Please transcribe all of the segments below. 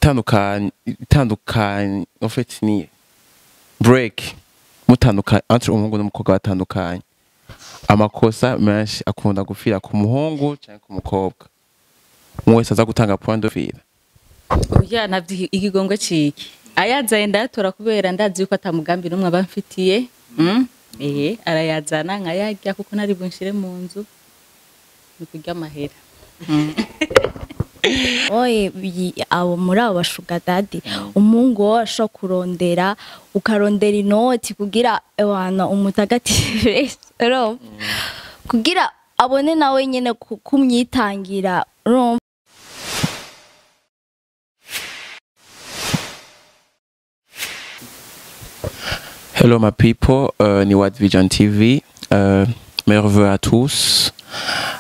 Itandukanye en fait ni break mutandukanye entre umuhungu n'umukobwa batandukanye, amakosa menshi akunda gufira ku muhungu cyangwa ku mukobwa. Umwe wese aza gutanga point de vue. Oya, navyo ikigongwe ciki ayazaye ndayatora kubera ndazi yuko atamugambi n'umwe aba mfitiye. Arayazana nkayarya kuko nari bunshire mu nzu, ni kurya amahera. Oye, abo muri abo ba sugar daddy, umuhungu wowe ashobora kurondera, ukarondera inoti kugira ewana umutagatifu urumva, kugira abone nawe nyene kumyitangira, urumva. Hello my people, ni White Vision TV. Meilleurs vœux à tous.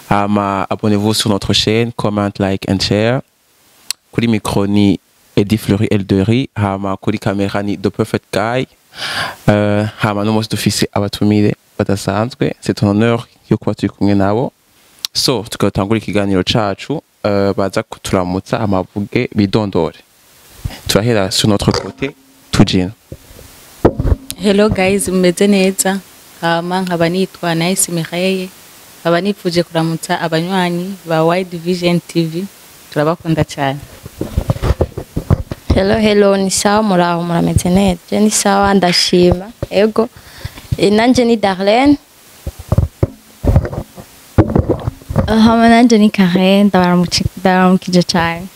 Abonnez-vous sur notre chaîne, comment, like and share. Kuri micro ni Eddie Fleury Elderi, hama kuri caméra ni The Perfect Guy. Hama no munsi dufise abatumire badasanzwe, c'est un honneur yo kuba turi kumwe nabo. So, tugatangura ikiganiro cacu, baza kuturamutsa amavuge bidondore. Turahera sur notre côté, tujina. Hello guys, mumeze neza? Hama nkaba nitwa Nice Mireille, nkaba nipfuje kuramutsa abanywanyi ba Wide Vision TV, turabakunda cyane. Hello hello, ni sawa, muraho, murameze neza? Je ni sawa, ndashima. Ego. Nanje ni Darlene. Hama nanje ni Karen, ndabaramukije cane.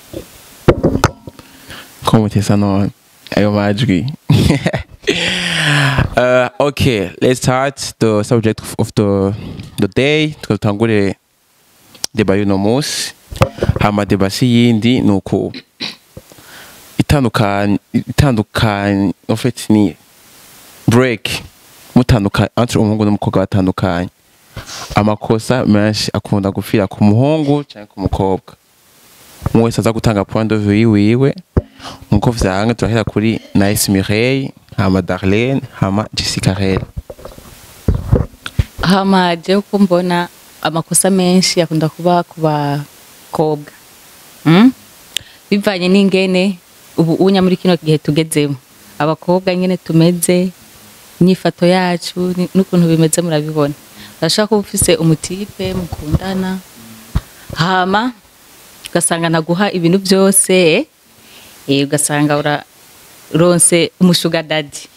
Ko mutesa none ayo majwi. Okay, let's start the subject of the day. Tutangure débat y'uno munsi. Hama débat si yindi nuko itandukanye en fait ni break mutandukanye entre umuhungu n'umukobwa batandukanye, amakosa menshi akunda gufira ku muhungu cyangwa ku mukobwa. Umwe wese aza gutanga point de vue wiwe nkuko vyanga. Turahera kuri Nice Mireille, hama Darlene, hama Jessica Rel. Hama je uko mbona, amakosa menshi akunda kuba ku bakobwa, Bivanye n'ingene ubu unya muri kino gihe tugezemo, abakobwa nyene tumeze, inyifato yacu n'ukuntu bimeze murabibona. Urashaka kuba ufise umutipe mukundana, hama ugasanga naguha ibintu byose, ugasanga uraronse umu sugar daddy.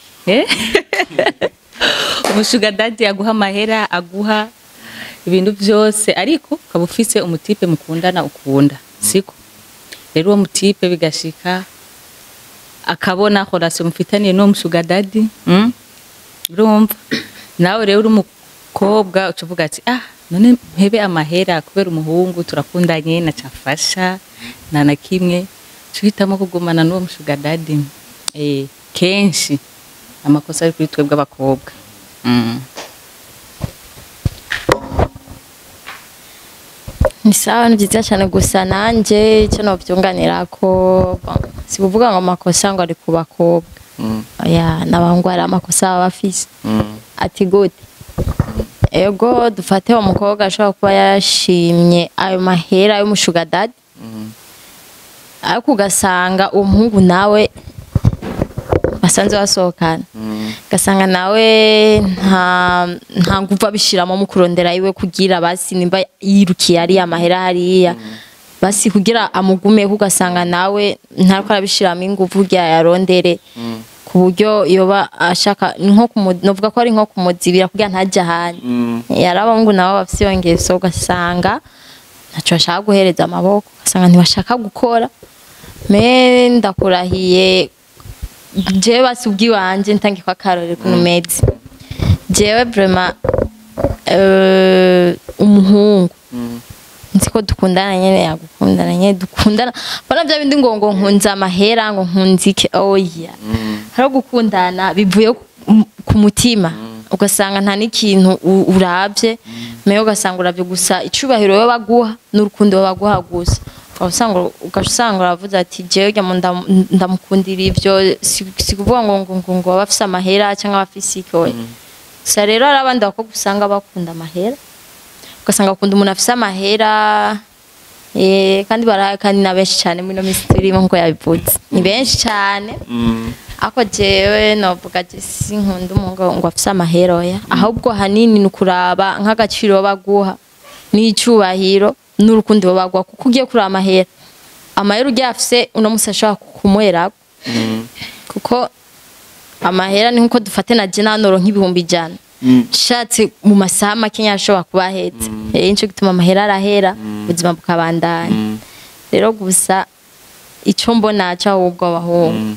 Umu sugar daddy aguha amahera, aguha ibintu byose, ariko ukaba ufise umutipe mukundana ukunda, siko? Rero uwo mutipe bigashika akabona relation mufitaniye n'uwo mu sugar daddy, Urumva nawe rero uri umukobwa uca uvuga ati: "Ah, none mpebe amahera kubera umuhungu turakundanye nacafasha nta na kimwe?" Uca uhitamo kugumana n'uwo mu sugar daddy. Kenshi amakosa ari kuri twebwe abakobwa. Ni sawa, ni byiza cyane. Gusa nanje icyo novyunganira ko bon, si kuvuga ngo amakosa ngo ari ku bakobwa. Oya, n'abahungu hari amakosa baba bafise. Ati gute? Ego, dufate umukobwa ashobora kuba yashimye ayo mahera y'umu sugar daddy, ariko ugasanga uwo muhungu nawe basanzwe basohokana, ugasanga nawe nta nguvu abishiramo mu kurondera iwe, kugira basi nimba yirukiye ariya mahera hariya, basi kugira amugumeho, ugasanga nawe ntariko arabishiramo inguvu kugira yarondere, ku buryo yoba ashaka nko novuga ko ari nko kumuzibira kugira ntajye ahandi. Yari abahungu nabo bafise iyo ngeso, ugasanga ntaco bashaka guhereza amaboko, ugasanga ntibashaka gukora. Me ndakurahiye, jewe basi ubwiwanje ntange kwa akarorero ukuntu meze jewe, vraiment, umuhungu nzi ko dukundana nyene, yagukundana nyene, dukundana, mbona bya bindi ngo nkunze amahera, ngo nkunze iki, oya. Hari gukundana bivuye ku mutima, ugasanga nta n'ikintu uravye, meyo ugasanga uravye gusa icubahiro we baguha n'urukundo we baguha gusa, ugaca usanga uravuze ati: "Jewe jya ndamukundira ivyo." Si kuvuga ngo aba afise amahera cyangwa aba afise iki, oya. Gusa rero hari abandi bakobwa usanga bakunda amahera, ugasanga bakunda umuntu afise amahera. Kandi barahari, kandi na benshi cyane muri ino minsi turimo, nkuko yabivutse, ni benshi cyane. Ako jewe novuga ati sinkunda umuhungu ngo afise amahera, oya. Ahubwo hanini ni ukuraba nk'agaciro baguha n'icubahiro n'urukundo baguha, kuko ugiye kuraba amahera, amahera ugiye afise uno musi ashobora kumuherako, kuko amahera ni nkuko dufate na je nanoro nk'ibihumbi 100, nshatse mu masaha make ashobora kuba ahetse. Nico gituma amahera arahera, ubuzima bukabandanya. Rero gusa ico mbona cyo, ahubwo abahungu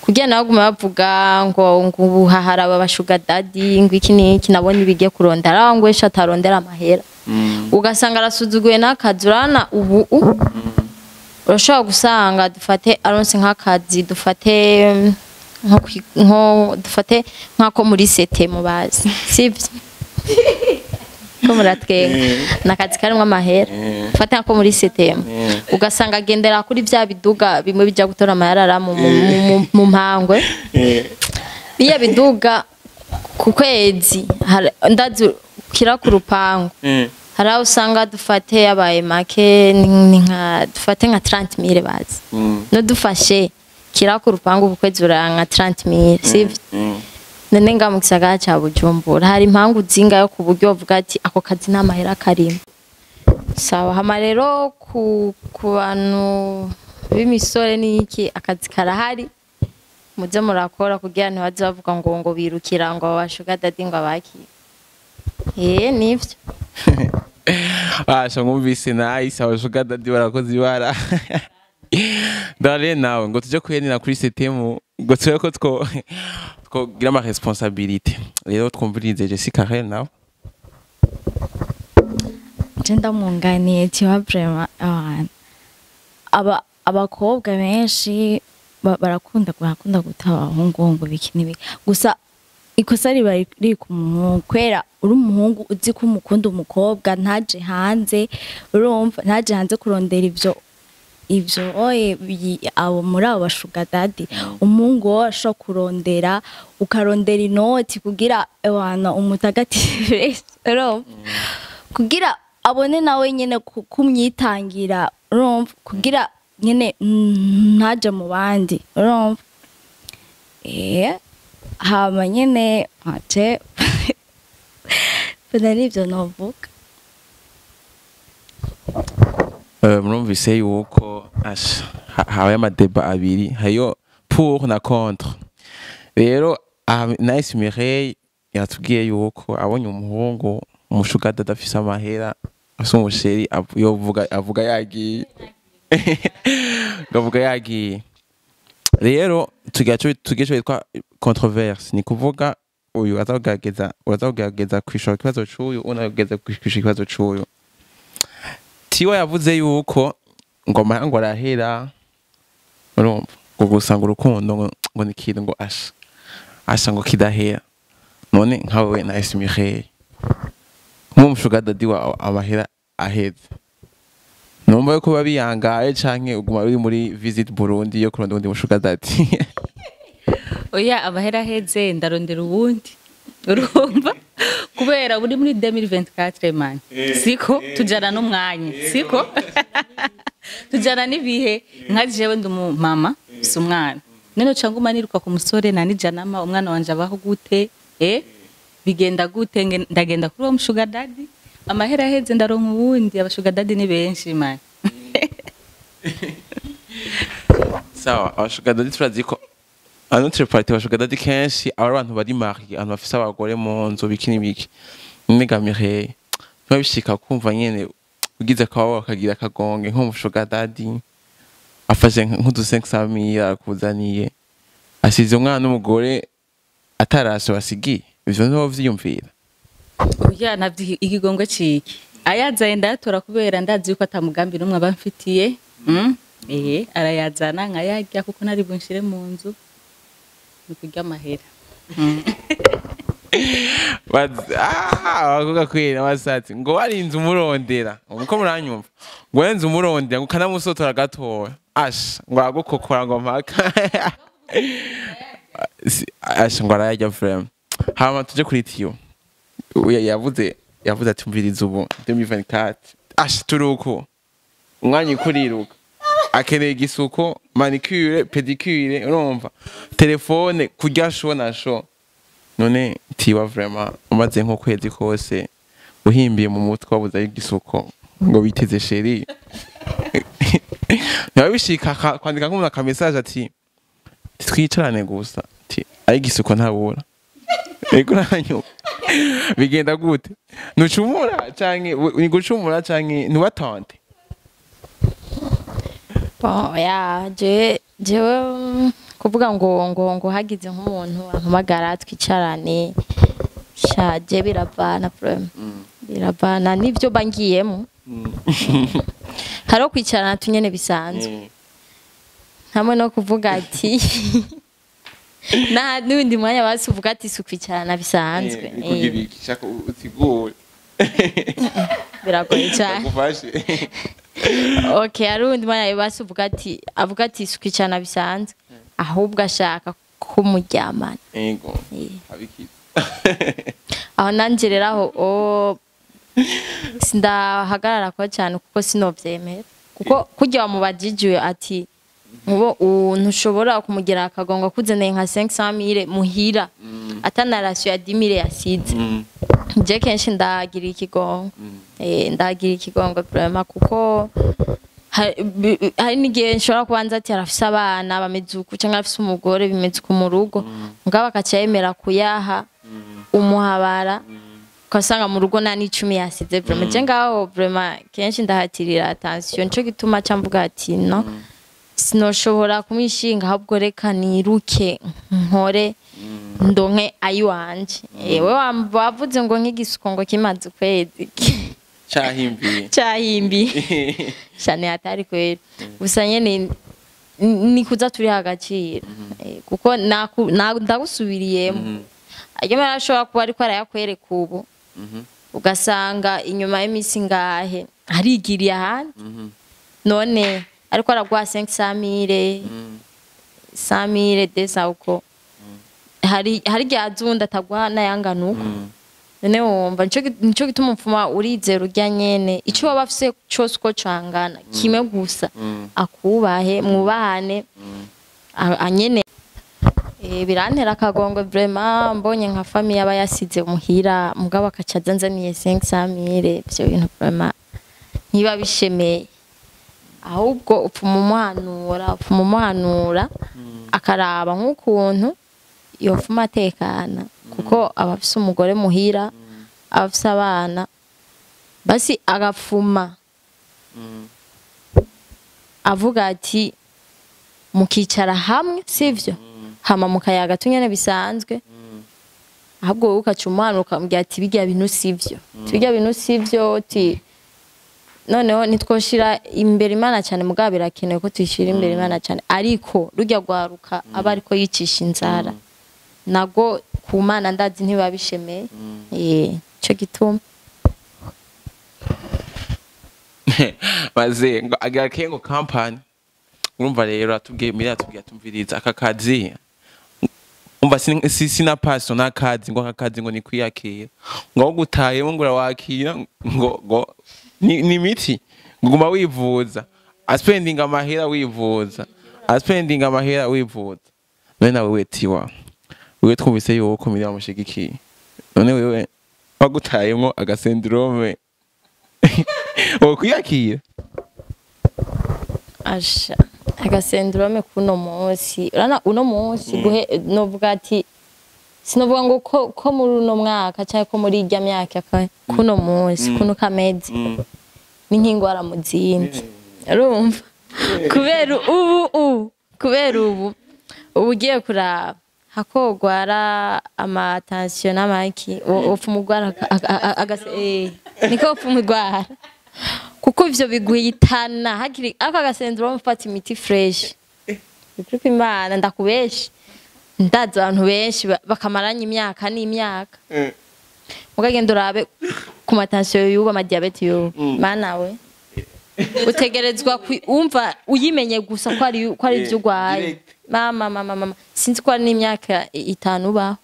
kugira nawe baguma bavuga ngo ubu hahara aba sugar daddy, ngo iki n'iki, nabona ibigiye kurondera aho ngo esha atarondera amahera, ugasanga arasuzuguye n'akazi. Urabona ubu urashobora gusanga dufate aronse nk'akazi, dufate nko dufate nk'ako muri sete mubazi, sivyo ko muratwenga? Ni akazi karimwo amahera. Dufate nk'ako muri setemu, ugasanga agendera kuri vya biduga bimwe bija gutora amahera mu mpangwe, biya biduga ku kwezi ndazi kira ku rupangu, hari aho usanga dufate yabaye make ni nka dufate nka 30 mille bazi no dufashe kira ku rupangu ku kwezi uranka 30 mille, sivyo? None nga mu gisagara ca Bujumbura hari impangu zingayo ku buryo bavuga ati ako kazi nta mahera karimo? Sawa. Hama rero ku bantu b'imisore n'iki, akazi karahari, muze murakora kugira ntibaze bavuga ngo birukira ngo aba sugar daddy, ngo abaki. Nivyo. Basha mwumvise nice, aba sugar daddy barakoze ibara. Dore nawe ngo tuje kuyenera kuri setemu, ngo tube ko twogira ama responsabilité. Rero twumvirize Jessica Rel nawe. Je ndamwunganiye kiba vraiment abantu aba abakobwa benshi barakunda guta abahungu ngo biki n'ibi. Gusa ikosa riba riri ku muhungu, kubera uri umuhungu uzi ko umukunda umukobwa, ntaje hanze, urumva, ntaje hanze kurondera ivyo oye abo muri abo ba sugar daddy. Umuhungu wowe ashobora kurondera, ukarondera inoti kugira ewana umutagatifu, urumva, kugira abone nawe nyene kumyitangira, urumva, kugira nyene ntaje mu bandi, urumva. Hama nyene ate mbona nivyo novuga. Murumvise yuko asha habaye ama débats abiri, hariyo pour na contre. Rero Nice Mireille yatubwiye yuko abonye umuhungu umu sugar daddy afise amahera, afise umu chéri, yovuga avuga yagiye, ngavuga yagiye. Rero tugira ico bitwa controverse, ni kuvuga uyu azagerageza, urazagerageza kwishura ikibazo c'uyu, unagerageza kwishura ikibazo c'uyu. Tiwa yavuze yuko ngo amahera ngo arahera, urumva, ngo gusa ngo urukundo ngo ni ikintu ngo asha asha ngo kidahera. None nkawe na Mireille, nk'umu sugar daddy wawe amahera aheze, numva yuko biba biyangaye canke uguma uri muri Visit Burundi yo kurondera uwundi mu sugar daddy? Oya, amahera aheze ndarondera uwundi, urumva, kubera uri muri 2024 man, siko tujana n'umwanya, siko tujana n'ibihe. Nka jewe ndi umumama, si umwana, none uca nguma niruka ku musore nanijanama umwana wanje abaho gute? Bigenda gute? Ndagenda kuri uwo mu sugar daddy, amahera aheze ndaronka uwundi. Aba sugar daddy ni benshi man. Sawa, aba sugar daddy turazi ko en autre partie, aba sugar daddy kenshi aba ari abantu bari mariés, abantu bafise abagore mu nzu, biki n'ibiki. None Mireille, biba bishika kumva nyene ugize akababo bakagira akagonge nko mu sugar daddy afashe nk'udu 500 mille arakuzaniye, asize umwana n'umugore atarashe basigiye, ivyo ntiwo vyiyumvira? Oya, navyo ikigongwe ciki ayazaye ndayatora, kubera ndazi yuko atamugambi n'umwe aba mfitiye. Arayazana nkayarya, kuko nari bunshire mu nzu ni kurya amahera. Abakobwa kwera abasatsi ngo warinze umurondera, uko muranyumva, ngo warinze umurondera ngo ukanamusotora gatoya, asha ngo agukokora ngo mpaka asha ngo arayarya vraiment. Hama tuje kuri Tiyo. Uya yavuze ati mviriza, ubu 2024 asha turuko. Umwanya ukuriruka akeneye igisuko, manicure, pédicure, urumva, telefone, kurya chaud na chaud. None Tiwa, vraiment umaze nk'ukwezi kose uhimbiye mu mutwe wabuze igisuko ngo biteze chéri, niba bishika kwandika nk'umuntu aka message ati twicarane gusa, ati ari igisuko ntabura, ego uranyuka, bigenda gute? Ntucumura canke ni gucumura canke ntiwatonde? Bon, ya jewe kuvuga ngo hagize nk'umuntu ampamagara twicarane, sha je biravana, vraiment biravana n'ivyo bangiyemo. Hariho kwicarana tunyene bisanzwe hamwe no kuvuga ati na n'undi mwanya basi uvuga ati si ukwicarana bisanzwe. Kugira iki shaka usigure. Biragoye cyane. Ndagufashe. Okay, hari undi mwanya basi uvuga ati avuga ati si ukwicarana bisanzwe, ahubwo ashaka kumuryamana. Ego. Abikiza. Aho nanje rero aho sindahagarara ko cyane kuko sinovyemera, kuko kurya wamubajije ati nkubo ntushobora kumugira akagongo akuzaniye nka 500 mille muhira atana ration ya 10 000 yasize. Je kenshi ndagira ikigongo, ndagira ikigongo vraiment, kuko hari n'igihe nshobora kubanza ati arafise abana bameze uku canke arafise umugore bimeze uku mu rugo, mugabo akaca yemera kuyaha umuhabara, ugasanga mu rugo nta n'icumi yasize. Vraiment je ngaho vraiment kenshi ndahatirira attention, nico gituma ca mvuga ati no sinoshobora kumwishinga, ahubwo reka niruke nkore ndonke ayiwanje. Ewe wavuze ngo nk'igisuko ngo kimaze ukwezi Cahimbiye. Cahimbiye cyane, hatari kweri. Gusa nyene ni kuza turiha agaciro. Kuko ndagusubiriyemo ayo mahera ashobora kuba ariko arayakwereka ubu, ugasanga inyuma y'iminsi ngahe arigiriye ahandi. None ariko araguha 500 mille, 100 mille desa uko, hari igihe azundi ataguha n'ayangana uko. None wumva nico gituma umupfuma urizera urya nyene ico waba afise cose uko cangana, kimwe gusa akubahe, mwubahane. Anyene birantera akagongo vraiment mbonye nka famille aba yasize muhira, mugabo akaca azanzaniye 500 mille. Ivyo bintu vraiment ntiba bishemeye, ahubwo upfuma umuhanura akaraba nk'ukuntu yofuma atekana, kuko aba afise umugore muhira, aba afise abana, basi agafuma avuga ati mukicara hamwe, sivyo, hama mukayaga tunyene bisanzwe, ahubwo wowe ukaca umuhanura ukamubwira ati birya bintu sivyo, birya bintu sivyo, uti noneho ntitwoshira imbere Imana cyane, mugabo birakenewe ko tuyishira imbere Imana cyane, ariko rujya rwaruka aba ariko yicisha inzara nago ku Mana ndazi ntibabishemeye. Ico gituma. Maze ngo agira kengo company, urumva rero atubwiye miri atubwiye atumviriza aka kazi, umva sina passion n'akazi, ngo aka kazi ngo ni kwiyakira, ngo aho gutayemo ngo urawakira, ngo ni imiti, ngo guma wivuza, aspendinga amahera wivuza, aspendinga amahera wivuza. None nawe wetiwa wewe twumvise yuko miri bamushigikiye, none wewe wagutayemo aga syndrome wokwiyakira? Asha, aga syndrome kuno munsi, urana uno munsi guhe novuga ati sinovuga ngo ko muri uno mwaka cyangwa ko muri irya myaka, kuno munsi kuno kameze ni nk'ingwara mu zindi, urumva, kubera ubu kubera ubu ugiye kuraba hakogwara ama tension n'amaki, upfa umugwara niko upfa umugwara, kuko ivyo biguhitana hakiri. Ako aga syndrome ufata imiti fresh. Ukuri Imana ndakubesha, ndazi abantu benshi bakamaranya imyaka n'imyaka, mugagenda urabe ku ma tension y'ubu, ama diabète y'ubu, mana we, utegerezwa umva uyimenye gusa ko ari ivyo urwaye. Direct. Mama, mama, mama, sinzi ko ari n'imyaka 5 ubaho.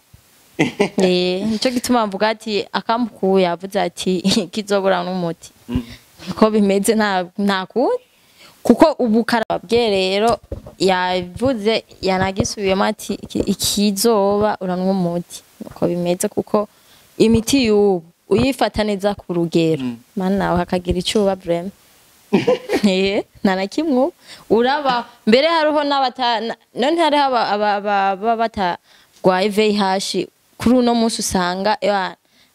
Nico gituma mvuga ati akambukuye yavuze ati kizobura n'umuti, niko bimeze, nta kundi. Kuko ubu karababwiye rero, yavuze yanagisubiyemo ati ikizoba uranwa umuti, uko bimeze, kuko imiti y'ubu uyifata neza ku rugero, mana nawe hakagira icuba vraiment. Nta na kimwe uraba. Mbere hariho n'abata none hariho baba batarwaye VIH kuri uno munsi, usanga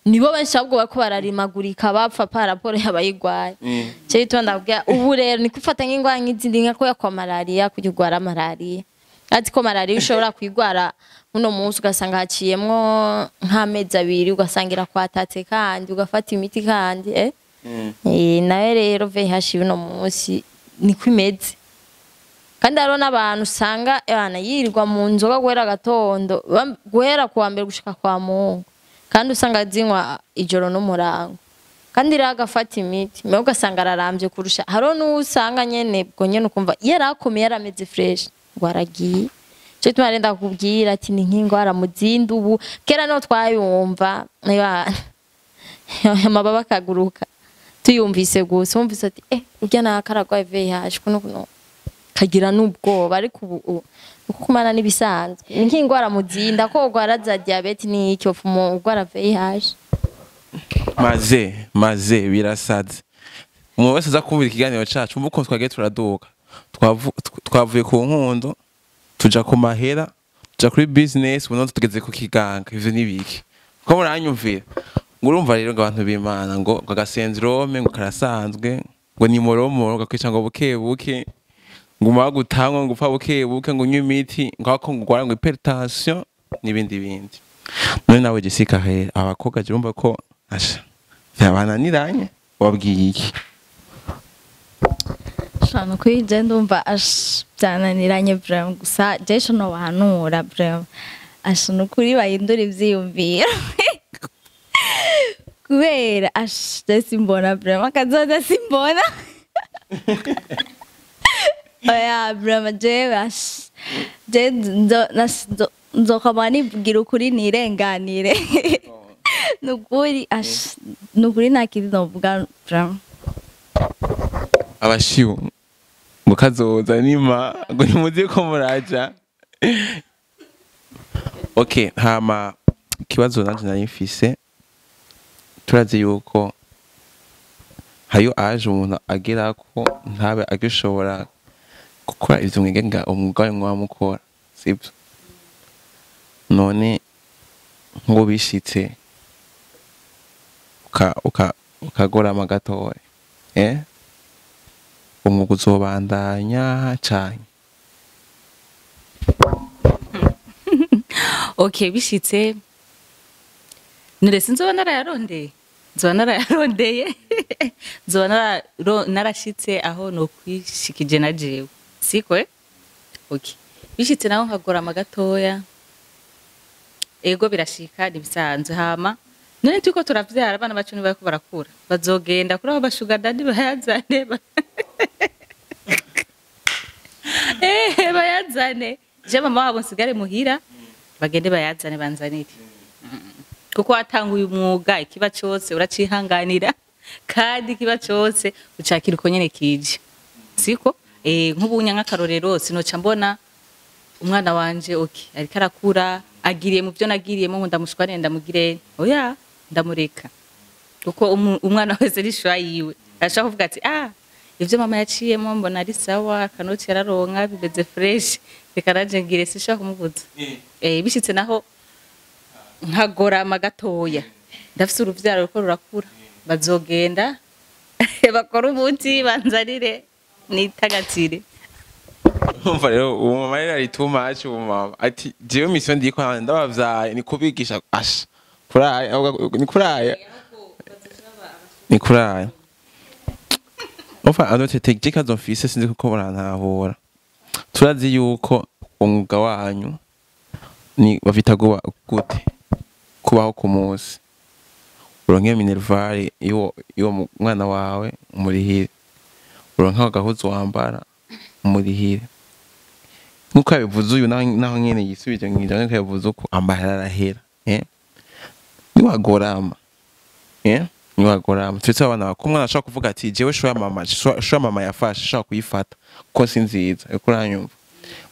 nibo benshi ahubwo bariko bararimagurika bapfa par rapport y'abayigwaye. Cyo gituma ndabwira ubu rero ni gufata nk'ingwara nk'izindi, nka ko kwa malaria, kujya urwara malaria, ati ko malaria ushobora kuyigwara uno munsi ugasanga haciyemwo nk'amezi 2, ugasanga irakwatatse kandi ugafata imiti kandi. Nawe rero VIH uno munsi niko imeze. Kandi hariho n'abantu usanga yirirwa mu nzoga guhera agatondo, guhera kuwa mbere gushika kwa Mungu, kandi usanga zinywa ijoro n'umurango, kandi rero agafata imiti, mbega ugasanga ararambye kurusha. Hariho n'uwo usanga nyene ubwo nyene ukumva yarakomeye, yarameze fresh, ngo aragiye. Ico gituma rero ndakubwira ati ni nk'ingwara mu zindi. Ubu kera niho twayumva amababa akaguruka tuyumvise gusa, wumvise ati urya naka aragwaye VIH, kuno kuno kagira n'ubwoba. Ariko ubu uko kumana n'ibisanzwe, ni nk'ingwara mu zinda ko urwara za diabète n'iki, ufumo urwara VIH. Maze birasaze. Umuntu wese aza kumva ikiganiro cacu, umva ukuntu twagiye turaduka. Twavuye ku nkundo, tuja ku mahera, tuja kuri business, ubu none tugeze ku kiganga. Ivyo ni biki ko muranyumvira? Ngo urumva rero, ngo abantu b'Imana, ngo agasyndrome ngo karasanzwe, ngo ni moromoro gakwica, ngo buke buke, ngo umara gutangwa, ngo upfa buke buke, ngo unywe imiti, ngo ako ngo urwara ngo hypertension n'ibindi bindi. None nawe Jessica, he abakobwa je urumva ko asha vyabananiranye, wabwiye iki? Shana kuri je ndumva ash byananiranye vraiment. Gusa je ico nobahanura vraiment, asha nukuri bahindura ivyiyumviro, kubera ash je simbona vraiment kazoza, simbona. Oya, vraiment jewe ash je nzokama nibwira ukuri nirenganire. Nukuri ash nukuri nta kindi novuga vraiment. Abashibu ngo kazoza nima, ngo nimuzi ko muraja. Okay, hama ikibazo nanje nari mfise, turazi yuko hayo aje umuntu agera ko ntabe agishobora gukora ivyo mwigenga umwuga wanyu mwaba mukora, sibyo? None ngo bishitse ukagorama gatoya, umwuga uzobandanya canke? Okay, bishitse none sinzoba narayarondeye, nzoba narayarondeye, nzoba narashitse aho nokwishikije na jewe, siko? Okay, bishitse naho nkagorama gatoya, ego birashika, nibisanzwe. Hama none turiko turavyara abana bacu, ntibariko barakura, bazogenda kuri abo bashuga daddy bayazane, bayazane. Je mama wabo nsigare muhira, bagende bayazane banzanire. Kuko watanguye umwuga, ikiba cose uracihanganira, kandi ikiba cose ucakira uko nyene kije, siko? Nk'ubunya nk'akarorero, sinoca mbona umwana wanje, okay, ariko arakura, agiriye mu byo nagiriyemo, ngo ndamushwanire, ndamugire, oya, ndamureka, kuko umwana wese ni choix yiwe. Ashaka kuvuga ati ivyo mama yaciyemo mbona ari sawa, kanoti yararonka, bimeze fresh, reka nanje ngire. Sinshaka kumubuza. Bishitse naho nkagorama gatoya, ndafise uruvyaro ruko rurakura, bazogenda bakora umuti banzanire nitagatire. Umva rero, uwo mama rero ari too much. Uwo mama ati jewe mission ndiko ndabavyaye ni kubigisha. Asha kuraya ni kuraya ni kuraya. Enfin, anote technique mfise, sinzi kuko barantahura. Turazi yuko umwuga wanyu ni bafita gute kubaho ku munsi, uronke minerval y'uwo mwana wawe umurihire, uronke agahuzu wambara umurihire, nkuko yabivuze uyu naho nyene yisubije mw'ijambo, nkuko yabivuze uko amahera arahera, niwagorama. Niwagorama turetse abana bako, umwana ashobora kuvuga ati jewe choix ya mama, choix mama yafashe ashobora kuyifata kuko si nziza, uriko uranyumva?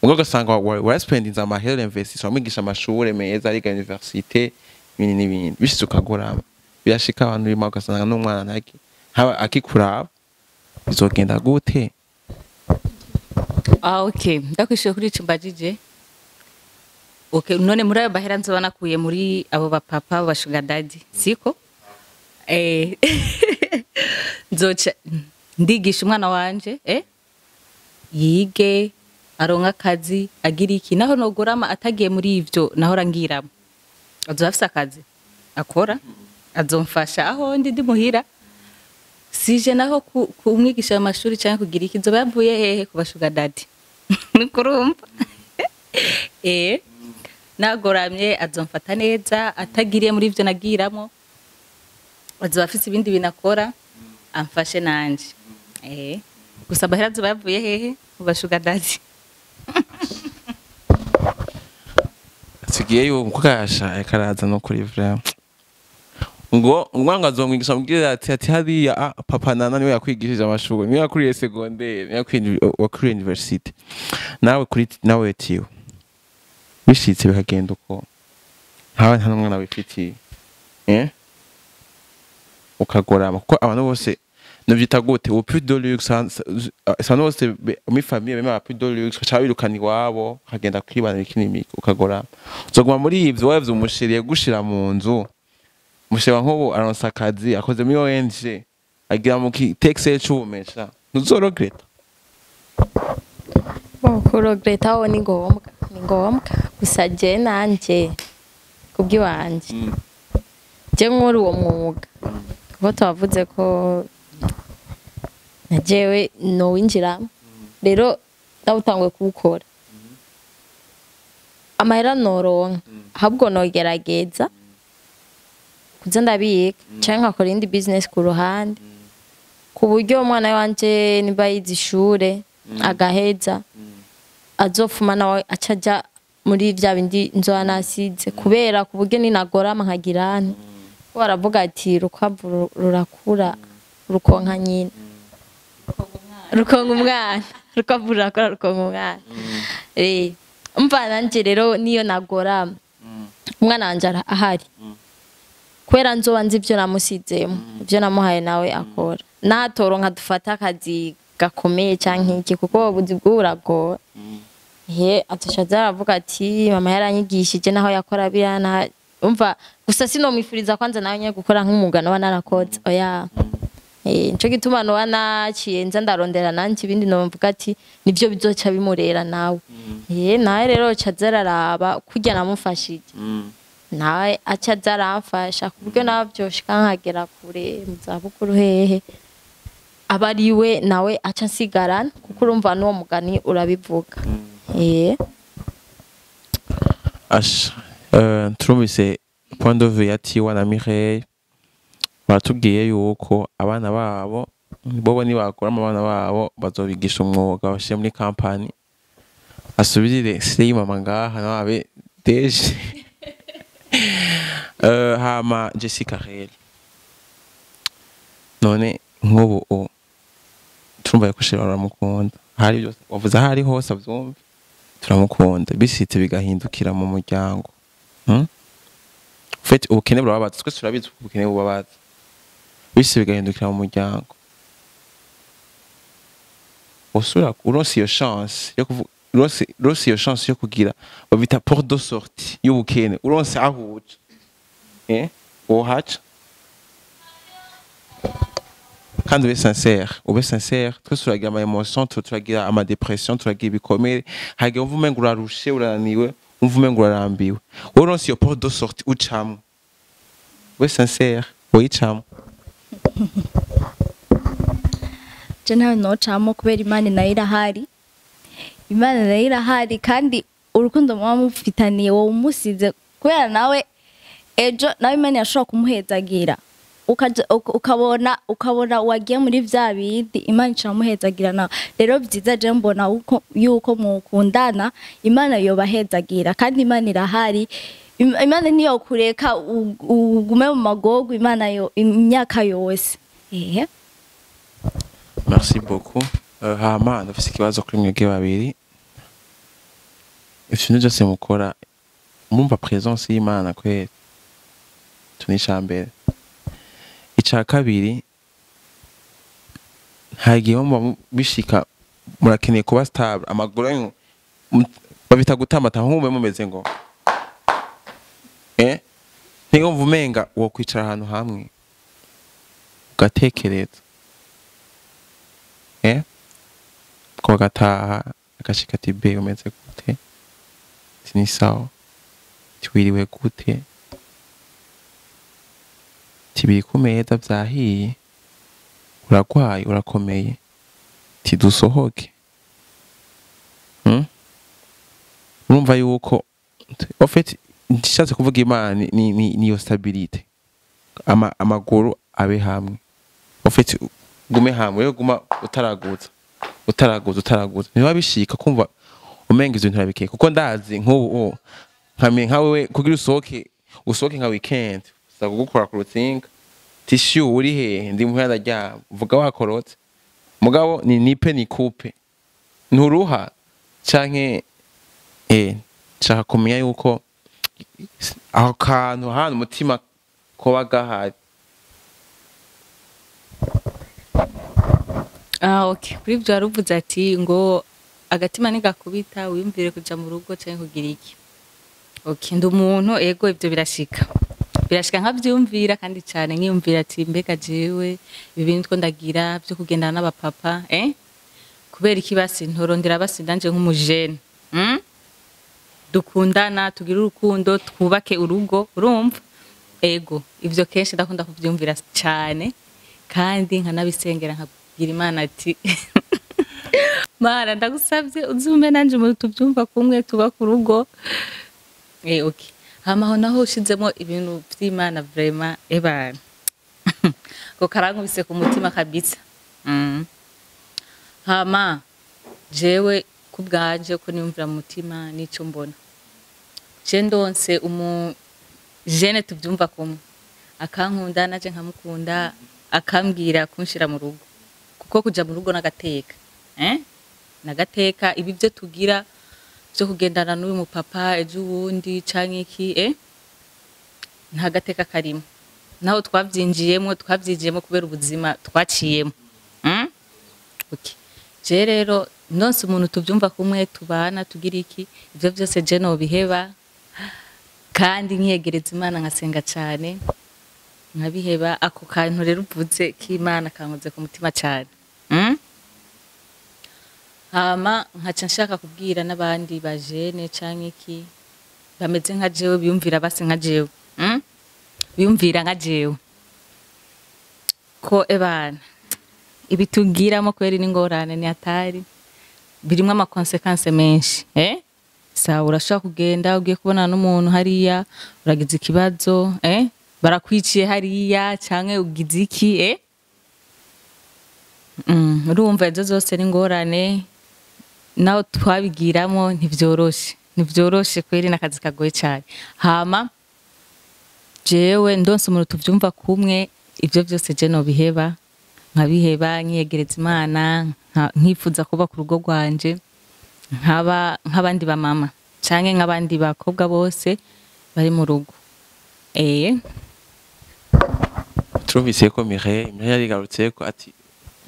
Ubwo ugasanga warasipendinze amahera, investissement, wamwigisha amashure meza, ariga université, ibindi n'ibindi, bishitse ukagorama. Birashika abantu bima, ugasanga n'umwana ntaki haba akikuraba. Bizogenda gute? Ah, okay, ndakwishuye kuri ico mbajije. Okay, none muri ayo mahera nzoba nakuye muri abo bapapa, abo bashuga daddy, siko nzoca ndigisha umwana wanje, yige, aronka akazi, agira iki. Naho nogorama atagiye muri ivyo nahora ngiramo, azoba afise akazi akora, azomfasha aho ndi muhira. Sije naho kumwigisha amashuri cyangwa kugira iki, nzoba yavuye hehe? Ku bashuga daddy. Nukurumva nagoramye azomfata neza, atagiriye muri ivyo nagiramo, azoba afise ibindi bintu akora amfashe nanje. Gusa amahera azoba yavuye hehe? Mu bashuga daddy. Tugiye yuko kasha karaza no kuri vraiment ngo umwana azomwigisha, amubwira ati hariya, papa nana niwe yakwigishije amashuri, niwe yakuriye secondaire, niwe yakuriye université. Nawe kuri nawe tiwe, bishitse bikagenda uko ntawe, nta n'umwana wifitiye, ukagorama, kuko abantu bose novyita gute, au plus de luxe, abantu bose muri famille bema plus de luxe baca birukana iwabo, ukagenda kwibana iki n'imiki, ukagorama. Uzoguma muri ivyo wavye umushiriye gushira mu nzu, musheba nk'ubu aronse akazi, akoze muri ONG, agira mu texte c'ubumesha, ntuzorogreta? Bon, kurogreta ho ni ngombwa, ni ngombwa. Gusa je nanje kubw'iwanje, je nkora uwo mwuga kuko twavuze ko na jewe nowinjiramo. Rero ndawutanguye kuwukora, amahera noronka ahubwo nogerageza kuza ndabika canke nkakora iyindi business ku ruhande, ku buryo umwana wanje niba yize ishure agaheza, azofuma nawe aca aja muri vya bindi nzoba nasize, kubera ku buryo ninagorama nkagira nte, ko baravuga ati urukwavu rurakura rukonka nyina, rukonka umwana, urukwavu rurakura rukonka umwana. Umva, nanje rero niyo nagorama, umwana wanje ahari, kubera nzoba nzi ivyo namusizemo, ivyo namuhaye nawe akora, natoronka dufata akazi gakomeye canke iki, kuko ubuzi bw'ubu buragora, he azoca aza aravuga ati mama yaranyigishije naho yakora biriya. Umva, gusa sinomwifuriza kwanza nawe nyene gukora nk'umwuga noba narakoze, oya. Nico gituma noba naciye nza ndarondera nanje ibindi nomvuga ati nivyo bizoca bimurera nawe. Nawe rero aca aza araraba kurya namufashije, nawe aca aza aramfasha, ku buryo nawe vyoshika nkagera kure mu zabukuru hehe, aba ariwe nawe aca ansigarana, kuko urumva n'uwo mugani urabivuga. Asha, turumvise point de vue ya Tiwa na Mireille. Baratubwiye yuko abana babo bobo nibakuramo, abana babo bazobigisha umwuga, bashyire muri kampani, asubirire se mama ngaha nawe abe deje. Hama Jessica rero, none nk'ubu turumva yuko shira baramukunda, hari byose wavuze, aho ari hose abyumve turamukunda, bisitse bigahindukira mu muryango, Fait ubukene burababaza, twese turabizi ko ubukene bubabaza. Bishitse bigahindukira mu muryango, usubira uronse iyo chance yo kuvuga, uronse iyo chance yo kugira babita porte de sortie y'ubukene, uronse aho uca, wohaca? Kandi ube sincère, ube sincère. Twese turagira ama émotion, turagira ama dépression, turagira ibikomere, hagiye wumva umengo urarushe, urananiwe, wumva umengo urarambiwe. Wowe uronse iyo porte de sortie ucamwo, ube sincère, woyicamwo? Je ntawe nocamo, kubera Imana nayo irahari, Imana nayo irahari. Kandi urukundo muba mufitaniye, wowe umusize kubera nawe ejo nawe Imana yashobora kumuhezagira, ukabona wagiye muri vya bindi, Imana icamuhezagira nawe. Rero vyiza je mbona uko yuko mukundana, Imana yobahezagira, kandi Imana irahari. Imana niyo kureka ugume mu magogo Imana yo imyaka yose. Ehe. Merci beaucoup. Hama ndafise ikibazo kuri mwebwe babiri. Ibintu byose mukora mumva presence y'Imana kweli? Ico ni ica mbere. Ica kabiri, nta gihe muba bishika murakeneye kuba stable, amaguru yanyu babita gutamata, nkumve mumeze ngo ntigomva umenga wo kwicara ahantu hamwe ugatekereza, ko gataha agashika ati: "Be umeze gute?" Ati: "Ni sawa." Ati: "Wiriwe gute?" Ati: "Biri ku meza vyahiye? Uragwaye? Urakomeye?" Ati: "Dusohoke." Urumva yuko en fait nshatse kuvuga Imana ni iyo stabilité, amaguru abe hamwe, en fait gume hamwe, yo guma utaraguza, utaraguza, utaraguza, niba bishika kumva umenga ivyo nturabikeye, kuko ndazi nk'ubu nkame nka wewe kugira usohoke nka weekend uza kugukora ku rutsinga tishu: "Uri hehe?" "Ndi muhira ndaryama." Vuga wakorotse, mugabo ni nipe ni coupe nturuha canke nshaka kumenya yuko aho kantu hano umutima koba gahari. Ah, okay. Kuri ibyo wari ati ngo agatima ntigakubita wiyumvire kuja mu rugo canke kugira iki. Okay, ndi umuntu, ego, ibyo birashika. Birashika nkavyumvira kandi cane, nkiyumvira ati: "Mbega jewe ibi bintu two ndagira byo kugendana n'abapapa, kubera iki basi ntorondera basi ndanje nk'umujene, Dukundana, tugire urukundo, twubake urugo." Urumva, ego, ivyo kenshi ndakunda kuvyumvira cane kandi nkanabisengera, nkabwira Imana ati: "Mana, ndagusavye uzume nanje umuntu tuvyumva kumwe, tuba ku rugo." Okay. Hama aho naho ushizemo ibintu vy'Imana, vraiment, ebana ko karankubise ku mutima kabisa. Hama jewe ku bwanje, ko niyumvira mu mutima n'ico mbona, je ndonse umu jeune tuvyumva kumwe, akankunda naje nkamukunda, akambwira kunshira mu rugo, kuko kuja mu rugo n'agateka, nagateka. Ibi byo tugira byo kugendana n'uyu mupapa ejo uwundi canke iki, nta gateka karimo. Naho twavyinjiyemo kubera ubuzima twaciyemo. Okay. Je rero ndonse umuntu tuvyumva kumwe, tubana, tugira iki, ivyo vyose je nobiheba, kandi nkiyegereza Imana, nkasenga cane, nkabiheba. Ako kantu rero uvuze k'Imana kankoze ku mutima cane. Hama nkaca nshaka kubwira n'abandi bajene canke iki bameze nka jewe, biyumvira basi nka jewe, Biyumvira nka jewe ko ebana ibitugiramo kweri n'ingorane, ni hatari, birimwo ama conséquences menshi. Sawa, urashobora kugenda ugiye kubonana n'umuntu hariya, uragize ikibazo, barakwiciye hariya canke ugize iki, urumva izo zose n'ingorane. Naho twabigiramo ntivyoroshe, ntivyoroshe kweri, n'akazi kagoye cyane. Hama jewe ndonse umuntu tuvyumva kumwe, ivyo vyose je nobiheba, nkabiheba, nkiyegereza Imana, nkifuza kuba ku rugo rwanje, nkaba nk'abandi ba mama canke nk'abandi bakobwa bose bari mu rugo. Turumvise ko Mireille yarigarutse ko ati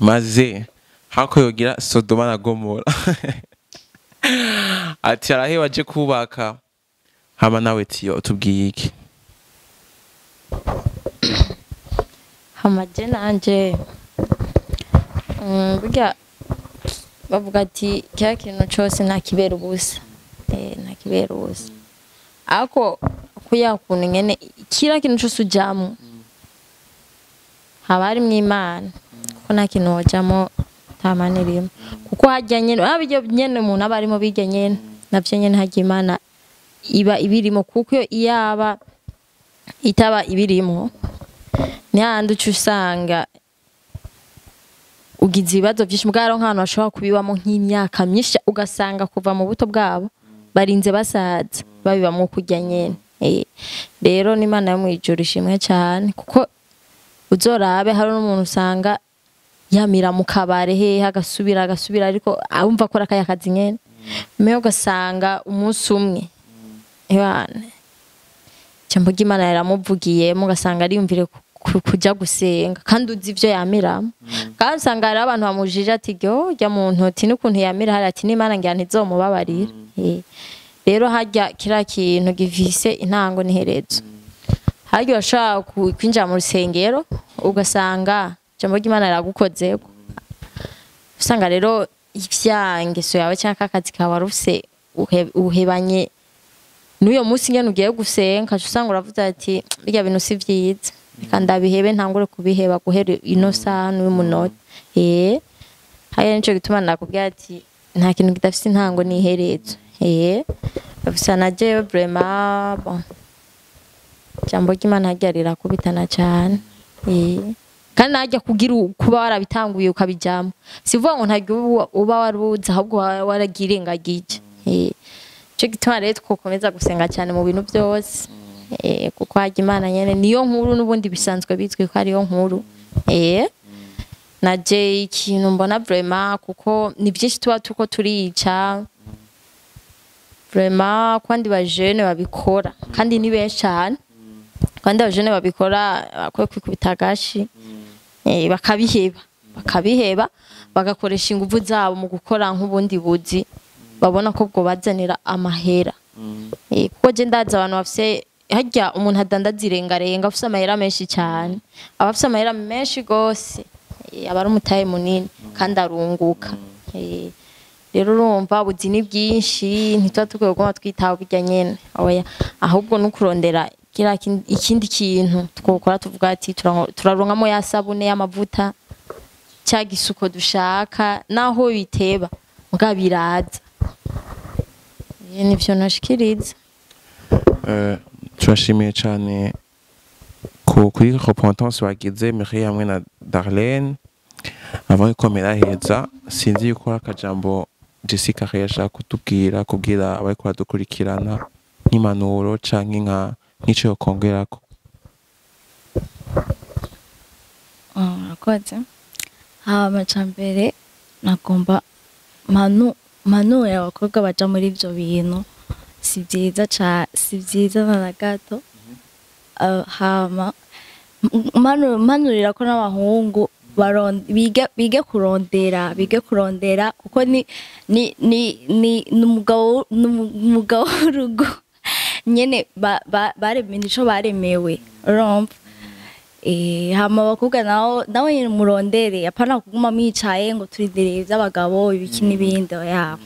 maze hako yogira Sodoma na Gomora, ati araheba aje kubaka. Hama nawe Tiyo, tubwiye iki? Hama je nanje, burya bavuga ati kiriya kintu cose ntakibera ubusa, ntakibera ubusa, ariko kuya kuntu nyene kiriya kintu cose ujamwo haba harimwo Imana, kuko nta kintu wojamwo ata Mana irimwo, kuko harya nyene haba iryo nyene umuntu aba arimo birya nyene navyo nyene harya Imana iba ibirimo, kuko iyaba itaba ibirimwo ni hahandi uca usanga ugize ibibazo byinshi. Mugabo hariho nk'ahantu bashobora kubibamo nk'imyaka myinshi, ugasanga kuva mu buto bwabo barinze basaza babibamwo kurya nyene. Rero n'Imana yo mw'ijuru ishimwe cyane, kuko uzorabe hari n'umuntu usanga yamira mu kabare hehe agasubira agasubira, ariko abumva akora akaya kazi nyene, meyo ugasanga umunsi umwe Yohana ijambo ry'Imana yaramuvugiyemo, ugasanga ariyumvire kuja gusenga kandi uzi ivyo yamiramo. Kandi usanga hariho abantu bamujije ati ryo jya mu ntoki n'ukuntu yamira hariya, ati n'Imana ngira ntizomubabarira. Rero harya kiriya kintu gifise intango n'iherezo. Harya urashobora kwinjira mu rusengero ugasanga ijambo ry'Imana riragukozeko, usanga rero ivya ngeso yawe canke akazi kawe warufise uhebanye n'uyo munsi nyene ugiye gusenga, uca usanga uravuze ati birya bintu si vyiza, reka ndabihebe ntangure kubiheba guhera ino saha n'uyu munota. Hariya nico gituma nakubwira ati nta kintu kidafise intango n'iherezo. Gusa na jewe vraiment bon, ijambo ry'Imana harya rirakubitana cane. Kandi najya kugira kuba warabitanguye ukabijamwo, si vuga ngo ntaryo uba waruzi, ahubwo waragirengagije. Ico gituma rero twokomeza gusenga cyane mu bintu byose, kuko harya Imana nyene niyo nkuru, n'ubundi bisanzwe bizwi ko ariyo nkuru. Naje ikintu mbona vraiment, kuko ni byinshi tuba tuko turica vraiment, kwandi ba jeune babikora kandi ni benshi cyane, kandi aba jeune babikora bakwiye kwikubita agashi, bakabiheba bagakoresha ingufu zabo mu gukora nk'ubundi buzi babona ko bwo bazanira amahera. Kuko je ndazi abantu bafise harya umuntu adandaza irengarenga afise amahera menshi cyane, aba afise amahera menshi gose, aba ari umutahe munini kandi arunguka. Rero urumva ubuzi ni bwinshi, ntituba dukwiye kuguma twitaho burya nyene, oya, ahubwo no kurondera kiriya ikindi kintu twokora tuvuga ati turaronkamo ya sabune y'amavuta cya gisuko dushaka, naho biteba muga biraza. Nivyo nashikiriza. Turashimiye cyane kuri repentance wagize Mireille hamwe na Darlene. Avant yuko heza, sinzi yuko hari akajambo Jessica yashaka kutubwira, kubwira abariko baradukurikirana nk'impanuro canke nk'ico yokongerako. Murakoze. Hama cambere nagomba mpanure abakobwa baja muri ivyo bintu, si vyiza si vyiza na gato. Hama mpanurira ko n'abahungu bige kurondera, bige kurondera, kuko ni ni ni ni n'umugabo w'urugo nyene baremye ico baremewe, urumva. Hama abakobwa nabo nyene murondere, apana kuguma mwicaye ngo turindereye ivy'abagabo ibiki n'ibindi, oya.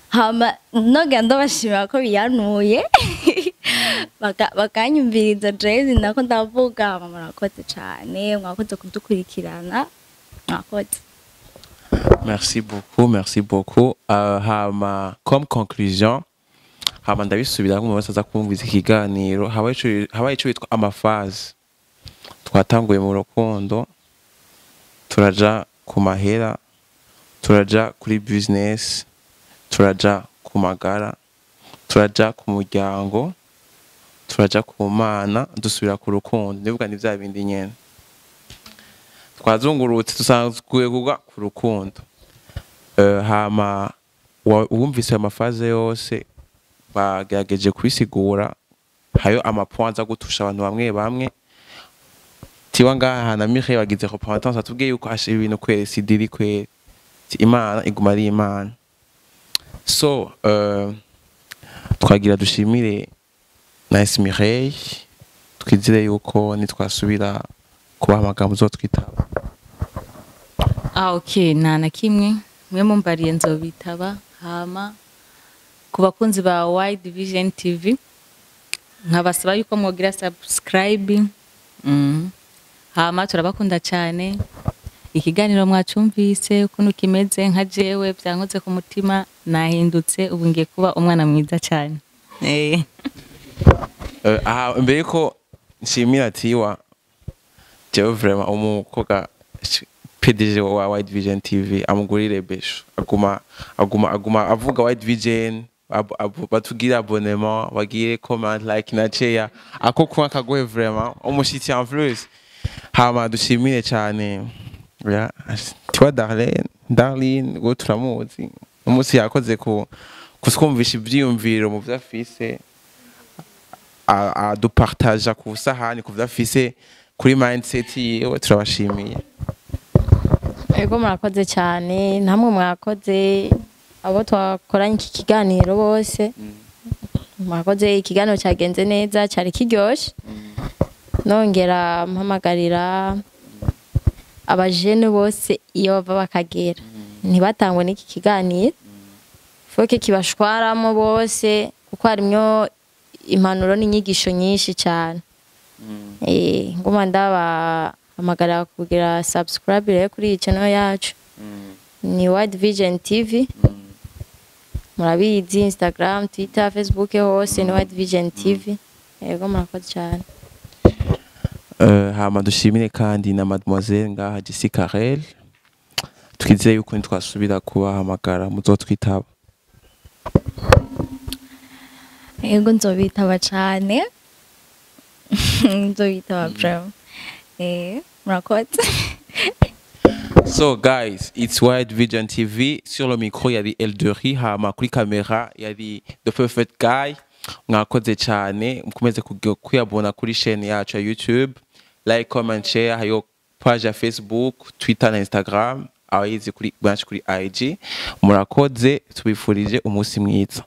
Hama nongera ndabashimira ko biyanuye bakanyumviriza jewe nako ndavuga. Hama murakoze cane, mwakoze kudukurikirana, mwakoze. Merci beaucoup, merci beaucoup. Hama comme conclusion, hama ndabisubira ngo umuntu wese aza kumviriza ikiganiro, habaye ico bitwa amafaze. Twatanguye mu rukundo, turaja ku mahera, turaja kuri business, turaja ku magara, turaja ku muryango, turaja ku Mana, dusubira ku rukundo. Nivuga ni vya bindi nyene twazungurutse, dusanzwe kugwa ku rukundo. Hama uwumvise ayo mafaze yose bagerageje kubisigura, hayo amapoint aza gutusha abantu bamwe bamwe. Tiwa ngaha na Mireille bagize repentance, atubwiye yuko asha ibintu kweri sidiri kweri, Imana iguma ari Imana. So twagira dushimire Nice Mireille, twizire yuko nitwasubira kubahamagara muzotwitaba. Okay, nta na kimwe mwe mumbariye nzobitaba. Hama ku bakunzi ba Wide Vision TV nkabasaba yuko mwogira subscribe. Hama turabakunda cyane, ikiganiro mwacumvise ukuntu kimeze, nka jewe byankoze ku mutima, nahindutse ubu ngiye kuba umwana mwiza cyane. Aha mbere yuko nshimira Tiwa, jewe vraiment umukobwa PDG wa Wide Vision TV amugurire besho, aguma avuga Wide Vision, Batugire abonnement, bagire comment, like na share. Ako kunywa kagoye vraiment, umushitsi en plus. Hama dushimire cyane ya tiwa Darlene, Darlene ngo turamuzi, umunsi yakoze ku kutwumvisha ivyiyumviro mu vyo afise, adupartaja ku sahani ku vyo afise kuri mindset yiwe. Turabashimiye. Ego, murakoze cyane, namwe mwakoze, abo twakoranye iki kiganiro bose mwakoze. Ikiganiro cyagenze neza, cyari kiryoshe. Nongera mpamagarira abajene bose iyo bava bakagera ntibatangwe n'iki kiganiro, foke kibashwaramo bose, kuko harimwo impanuro n'inyigisho nyinshi cyane. Nguma ndabahamagarira kugira subscribe rero kuri iyi channel yacu, ni Wide Vision TV. Murabizi, Instagram, Twitter, Facebook, hose ni Wide Vision TV. Yego, murakoze cyane. Hama dushimire kandi na mademoiselle ngaha Jessica Rel. Twizeye yuko nitwasubira kubahamagara muzotwitaba. Yego, nzobitaba cane, nzobitaba vraiment. Murakoze. So guys, it's Wide Vision TV. Sur le micro, il y avait Elderi, hama kuri caméra, il y avait The Perfect Guy. Mwakoze cyane, mukomeze kwiyabona kuri chaîne yacu ya YouTube, like, comment, share, hayo page ya Facebook, Twitter na Instagram, abayizi kuri branch kuri IG. Murakoze, tubifurije umunsi mwiza.